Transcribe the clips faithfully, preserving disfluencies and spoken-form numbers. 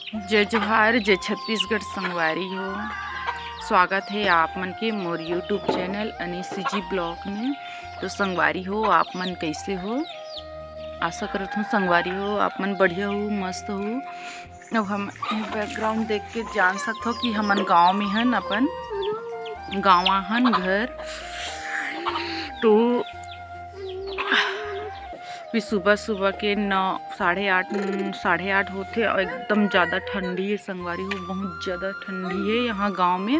जय जोहार, जय छत्तीसगढ़ संगवारी हो। स्वागत हे आप मन के मोर YouTube चैनल अनीस जी ब्लॉग में। तो संगवारी हो, आप मन कैसे हो? आशा करत हूँ संगवारी हो, आप मन बढ़िया हो, मस्त हो। अब हम बैकग्राउंड देख के जान सकत हो कि हमन गांव में हन, अपन गाँव हन घर। तो भी सुबह सुबह के नौ, साढ़े आठ, साढ़े आठ होथे और एकदम ज़्यादा ठंडी है संगवारी हो, बहुत ज़्यादा ठंडी है यहाँ गांव में।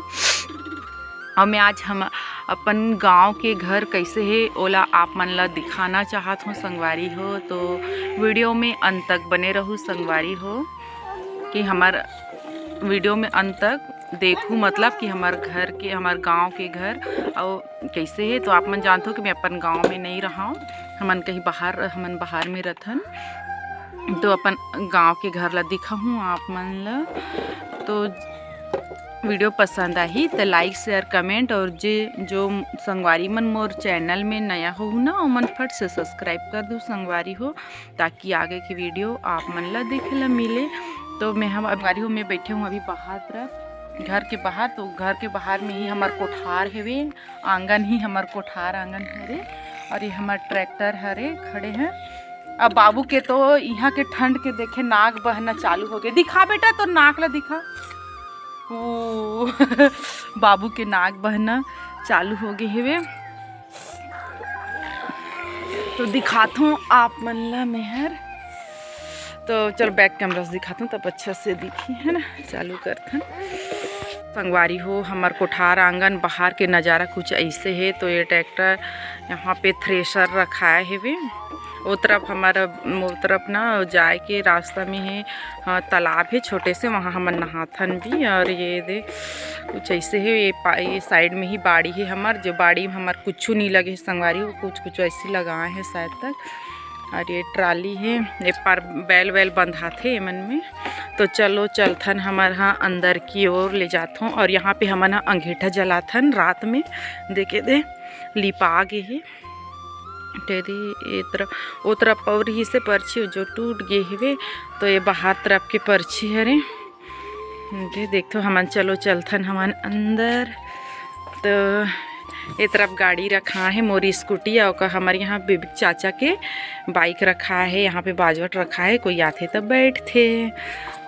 और मैं आज हम अपन गांव के घर कैसे है, ओला आप मन ला दिखाना चाहत हूँ संगवारी हो। तो वीडियो में अंत तक बने रहू संगवारी हो, कि हमार वीडियो में अंत तक देखू, मतलब कि हमार घर के, हमार गांव के घर और कैसे है। तो आप मन जानत हो कि मैं अपन गांव में नहीं रहा हूँ, हमन कहीं बाहर, हमन बाहर में रहथन। तो अपन गांव के घर ला दिखाहूँ आप मन ला। तो वीडियो पसंद आही तो लाइक, शेयर, कमेंट और जे जो संगवारी मन मोर चैनल में नया हो ना, ओमन फट से सब्सक्राइब कर दो संगवारी हो, ताकि आगे की वीडियो आप मन ला देखे ला मिले। तो मैं हम संगवारी हो, मैं बैठे हूँ अभी बाहर तरफ, घर के बाहर। तो घर के बाहर में ही हमार कोठार हेवे, आंगन ही हमार कोठार आंगन हरे। और ये हमार ट्रैक्टर हरे खड़े हैं। अब बाबू के तो यहाँ के ठंड के देखे नाक बहना चालू हो गए। दिखा बेटा, तो नाक ला दिखा। ओ बाबू के नाक बहना चालू हो गए हेवे। तो दिखात हूँ आप मन ला मेहर। तो चल बैक कैमरा से दिखात हूँ, तब अच्छा से दिखी, है ना। चालू करथन। संगवारी हो, हमार कोठार आंगन बाहर के नज़ारा कुछ ऐसे है। तो ये ट्रैक्टर, यहाँ पे थ्रेशर रखाए हेवे। ओ तरफ हमारा, ओ तरफ ना जाए के रास्ता में है, हाँ, तालाब है छोटे से, वहाँ हमन नहाथन भी। और ये दे कुछ ऐसे है, ये पा-, ये साइड में ही बाड़ी है हमार, जो बाड़ी में हमार कुछ नहीं लगे है संगवारी हो, कुछ कुछ ऐसे लगाए हैं शायद तक। और ये ट्राली है, ये पर बैल वैल बंधाथे एमन में। तो चलो चलथन हमर हाँ अंदर की ओर ले जाथों। और यहाँ पे हमन हा अंगीठा जलाथन रात में, देखे दे लिपा गे हे। तेरी ए तरफ, ओ तरफ पौरी से परछी जो टूट गे हेवे, तो ये बाहर तरफ के परछी हरे। दे देखथो हमन, चलो चलथन हमन अंदर। तो ए तरफ गाड़ी रखा है, मोरी स्कूटी, और का हमारे यहाँ बेबी चाचा के बाइक रखा है, यहाँ पे बाजवट रखा है, कोई आथे तब बैठथे।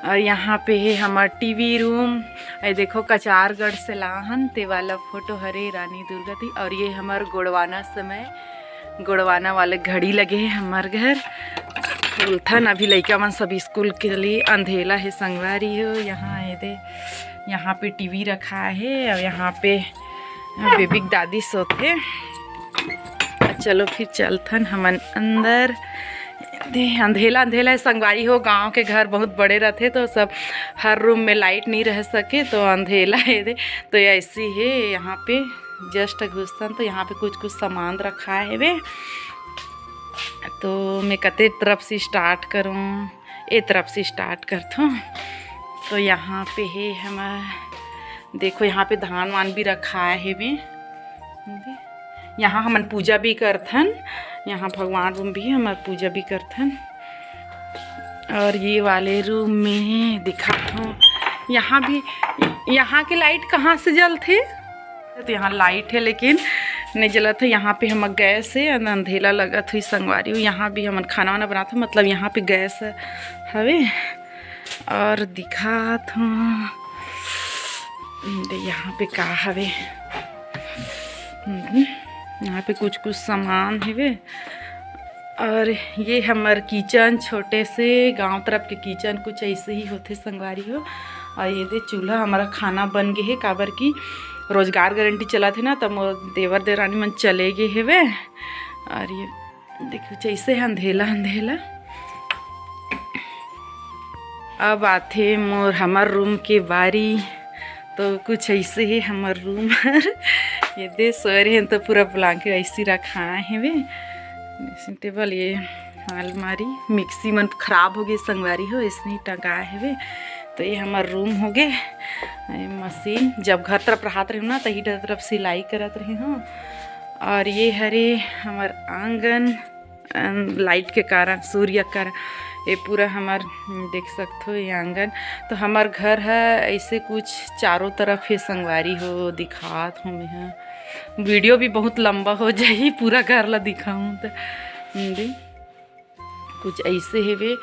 और यहाँ पे है हमार टीवी रूम। ये देखो कचारगढ़ से लाहन ते वाला फोटो हरे रानी दुर्गा ती। और ये हमार गोड़वाना समय, गोड़वाना वाले घड़ी लगे है हमार घर। खोलथन अभी लइका मन सब स्कूल के लिए। अंधेला है संगवारी हो। यहाँ ये दे, यहाँ पे टीवी रखा है और यहाँ पे बेबी के दादी सोथे। चलो फिर चलथन हमन अंदर। दे अंधेला अंधेला है संगवारी हो, गांव के घर बहुत बड़े रहथे तो सब हर रूम में लाइट नहीं रह सके तो अंधेला है दे। तो ऐसी है यहाँ पे जस्ट घुसन तो यहाँ पे कुछ कुछ सामान रखा है वे। तो मैं कते तरफ से स्टार्ट करूँ, ए तरफ से स्टार्ट करथों। तो यहाँ पे है हमार, देखो यहाँ पे धान वान भी रखा है वे। यहाँ हमन पूजा भी करथन, यहाँ भगवान रूम भी हमार पूजा भी करथन। और ये वाले रूम में दिखाथों, यहाँ भी, यहाँ के लाइट कहाँ से जलथे? तो यहाँ लाइट है लेकिन नहीं जलत है। यहाँ पे हम गैस है, अंधेला लगत हुई संगवारी हो। यहाँ भी हमन खाना वाना बनाथन, मतलब यहाँ पे गैस हवे। और दिखात हूँ दे यहाँ पे का हवे। हम्म, यहाँ पे कुछ कुछ सामान हवे। और ये हमर किचन, छोटे से गांव तरफ के किचन कुछ ऐसे ही होथे संगवारी हो। और ये दे चूल्हा हमारा खाना बन गे हे, काबर की रोजगार गारंटी चलत हे ना, त मोर देवर देवरानी मन चले गे हेवे। और ये देखो जैसे अंधेला अंधेला। अब आथे मोर हमर रूम के बारी। तो कुछ ऐसे ही हमर रूम हर। ये दे सोए रहे तो पूरा ब्लैंकेट ऐसे रखा है वे, ड्रेसिंग टेबल, ये अलमारी, मिक्सी मन खराब हो गए संगवारी हो, इसने टंगा है वे। तो ये हमर रूम हो गए। ये मशीन जब घर तरफ रहत रही ना तो हीटर तरफ सिलाई करत रही हूँ। और ये हरे हमर आंगन, अम, लाइट के कारण, सूर्य के कारण ये पूरा हमर, हम्म, देख सकथो ये आंगन। तो हमर घर ह ऐसे कुछ चारों तरफ हे संगवारी हो, दिखात हूँ मैं ह। वीडियो भी बहुत लंबा हो जाही, पूरा घर ला दिखाऊँ तो। हम्म, दे, कुछ ऐसे हेवे।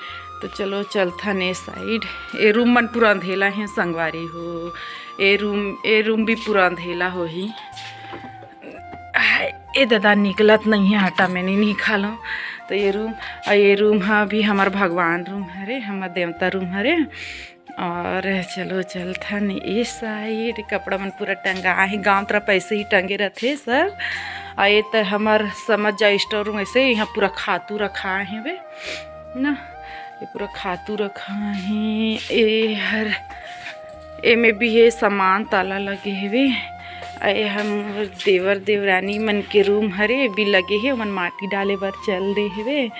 तो चलो चलथन ए साइड। ए रूम मन पूरा अंधेला हे संगवारी हो। ए रूम, ए रूम भी पूरा अंधेला होही। हाय, ए ददा निकलत नहीं है, हटा, मैं नहीं निकालूँ। तो ये रूम, और ये रूम है अभी हमार भगवान रूम हरे, हमार देवता रूम हरे। और चलो चलथन ए साइड, कपड़ा मन पूरा टंगा है, गांव तरफ ऐसे ही टंगे रहते सब। और ये तो हमार समझ जा स्टोर रूम, ऐसे यहाँ पूरा खातू रखा है बे ना, ये पूरा खातू रखा है। ए हर, एमे भी हे सामान ताला लगे हेवे। ए हमर देवर देवरानी मन के रूम हरे, भी लगे हे, ओमन माटी डाले बर चल दे हेवे।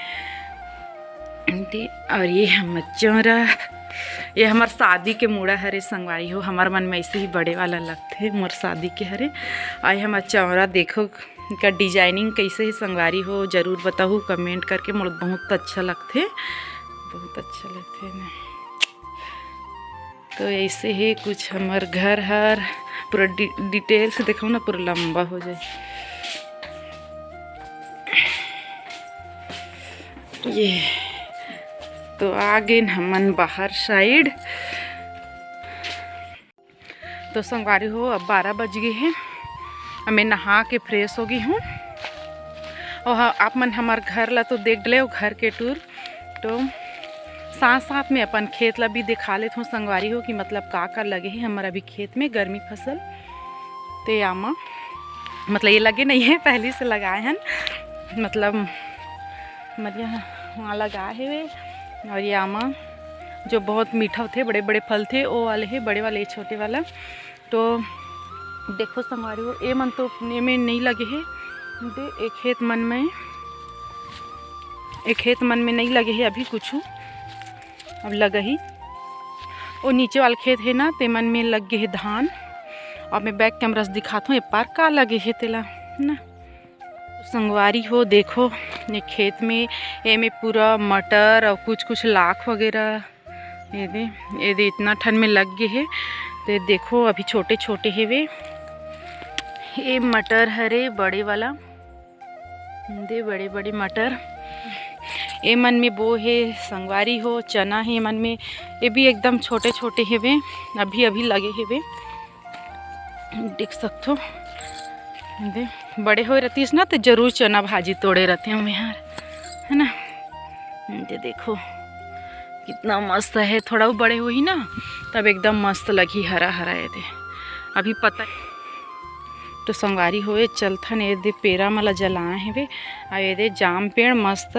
दे, और ये हमर चौरा, ये हमर शादी के मुड़ा हरे संगवारी हो। हमर मन में ऐसे ही बड़े वाला लगथे, मोर शादी के हरे। और ये हमर चौरा देखो, का डिजाइनिंग कैसे है संगवारी हो, जरूर बताहू कमेंट करके। मोला बहुत अच्छा लगथे, बहुत अच्छा लगथे ना। तो ऐसे ही कुछ हमर घर हर पूरा डि-, डिटेल से देखो ना, पूरा लंबा हो जाए। ये तो आ गए हमन बाहर साइड। तो संगवारी हो, अब बारह बज गए हैं। अब मैं नहा के फ्रेश हो गई हूँ। और हाँ, आप मन हमार घर ला तो देख डले हो, घर के टूर। तो साथ साथ में अपन खेत ला भी दिखा लेत हूँ संगवारी हो, कि मतलब का का लगे है हमारा अभी खेत में गर्मी फसल। ते आमा, मतलब ये लगे नहीं है, पहले से लगाए हैं, मतलब मरिया वहाँ लगाए हुए। और ये आमा जो बहुत मीठा होथे, बड़े बड़े फल थे, वो वाले है, बड़े वाले, छोटे वाला। तो देखो संगवारी हो, ए मन तो एमे नहीं लगे हे। दे, एक खेत मन में, एक खेत मन में नहीं लगे हे अभी कुछ, अब लगा ही। वो नीचे वाला खेत है ना, ते मन में लग गए हे धान। अब मैं बैक कैमरा से दिखात हूँ, ये पार का लगे हे तेला ना। संगवारी हो, देखो ये खेत में, एमे पूरा मटर और कुछ कुछ लाख वगैरह, ये दे, ये दे इतना ठन में लग गए हे। तो ये देखो अभी छोटे छोटे हेवे। ये मटर हरे बड़े वाला, दे बड़े बड़े मटर। ए मन में बो हे संगवारी हो, चना हे ए मन में। ये भी एकदम छोटे छोटे हेवे, अभी अभी लगे हेवे। देख सकथो, दे, बड़े होए रहतीस ना, तो जरूर चना भाजी तोड़े रहते हूँ मैं यार, है ना। दे देखो कितना मस्त है, थोड़ा वो बड़े होही ना, तब एकदम मस्त लगही हरा हरा। ये दे अभी पता। तो संगवारी होए चलथन, ये दे पेरा मला जलाए हेवे। आ ये दे जाम पेड़ मस्त,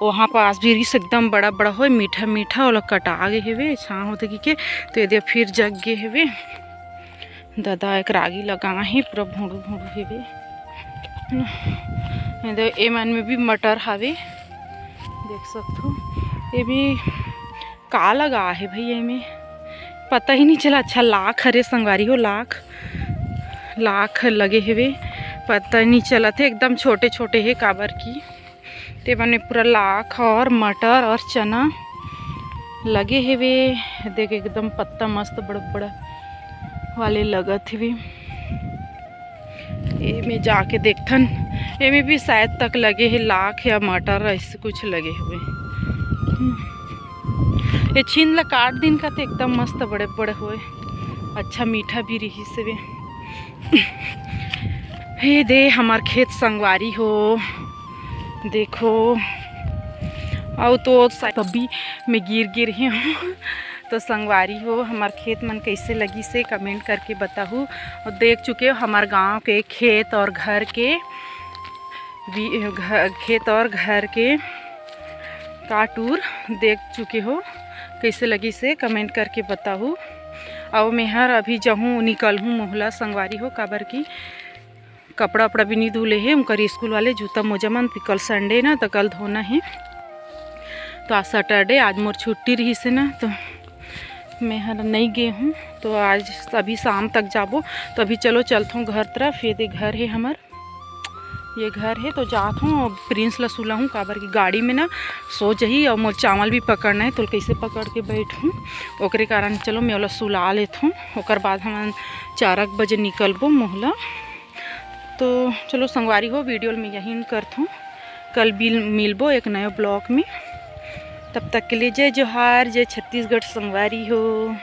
वहाँ पास भी रिस एकदम बड़ा बड़ा होए, मीठा मीठा, ओला कटा गे हेवे, छाँह होथे कि के, तो ये दे फिर जग गे हेवे। ददा एक रागी लगा हे, पूरा भोंड़ू भोंड़ू हेवे। ये दे, ए मन में भी मटर हावे, देख सकथो। ये भी का लगा हे भैया, एमे पता ही नहीं चला। अच्छा, लाख हरे संगवारी हो, लाख, लाख लगे हेवे, पता ही नहीं चलत हे, एकदम छोटे छोटे हे, काबर की ते मन में पूरा लाख और मटर और चना लगे हेवे। देख, एकदम पत्ता मस्त बड़ बड़ वाले लगत हेवे। एमे जाके देखथन, एमे भी शायद तक लगे हे लाख या मटर, ऐसे कुछ लगे हुए। हम्म। ये छीन ला काट दिन का तो एकदम मस्त बड़े बड़े होए, अच्छा मीठा भी रही से। हे दे हमार खेत संगवारी हो, देखो, अउ तो सा-, तभी मैं गिर गिर ही हूँ। तो संगवारी हो, हमार खेत मन कैसे लगी से कमेंट करके बताहू। और देख चुके हो हमार गांव के खेत और घर के वी-, घ-, खेत और घर के का टूर देख चुके हो, कैसे लगी से कमेंट करके बताहू। और मैं हर अभी जहूँ निकलहूँ मोहला संगवारी हो, काबर की कपड़ा उपड़ा भी नहीं धुले हे, उनकर स्कूल वाले जूता मोजा मन, कल संडे ना, तो कल धोना हे। तो आज सैटरडे, आज मोर छुट्टी रही से ना, तो मैं हर नहीं गे हूँ। तो आज अभी शाम तक जाबो। तो अभी चलो चलथों घर तरफ। ये दे घर हे हमर, ये घर हे तो जात हूँ, अब प्रिंस ला सुलाहूँ, काबर कि गाड़ी में ना सो जही, और मोर चावल भी पकड़ना है, तो कैसे पकड़ के बैठूँ, ओकरे कारण चलो मैं ओला सुला लेत हूँ, ओकर बाद हम चार बजे निकलबो मोहला। तो चलो संगवारी हो, वीडियो में यही करत हूँ, कल भी मिलबो एक नए ब्लॉग में। तब तक के लिए जय जोहार, जय छत्तीसगढ़ संगवारी हो।